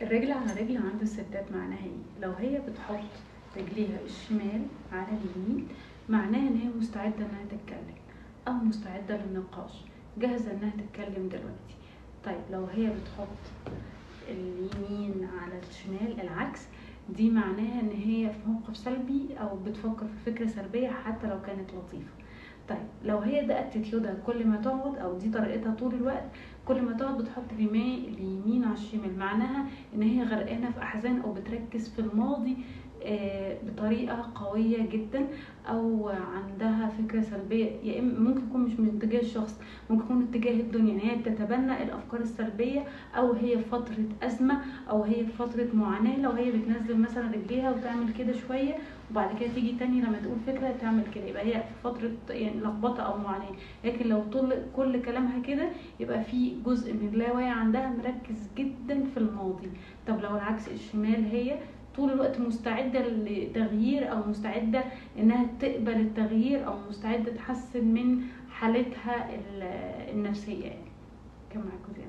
الرجل على رجل عند الستات معناها ايه؟ لو هي بتحط رجليها الشمال على اليمين معناها ان هي مستعدة انها تتكلم او مستعدة للنقاش، جاهزة انها تتكلم دلوقتي. طيب لو هي بتحط اليمين على الشمال العكس، دي معناها ان هي في موقف سلبي او بتفكر في فكرة سلبية حتى لو كانت لطيفة. طيب لو هي ده attitude ها كل ما تقعد او دي طريقتها طول الوقت، كل ما تقعد بتحط اليمين على الشمال، معناها ان هي غرقانة في احزان او بتركز في الماضي بطريقة قوية جدا، او عندها فكرة سلبية، يا اما ممكن يكون مش من اتجاه الشخص، ممكن يكون اتجاه الدنيا، يعني هي بتتبنى الافكار السلبية، او هي في فترة ازمة، او هي في فترة معاناة. لو هي بتنزل مثلا رجليها وتعمل كده شوية وبعد كده تيجي تاني لما تقول فكرة تعمل كده، يبقى هي في فترة يعني لخبطة او معاناة. لكن لو طول كل كلامها كده يبقى في جزء من اللاوعي عندها مركز جدا في الماضي. طب لو العكس الشمال، هي طول الوقت مستعدة لتغيير أو مستعدة إنها تقبل التغيير أو مستعدة تحسن من حالتها النفسية. يعني كان معاكم زياد.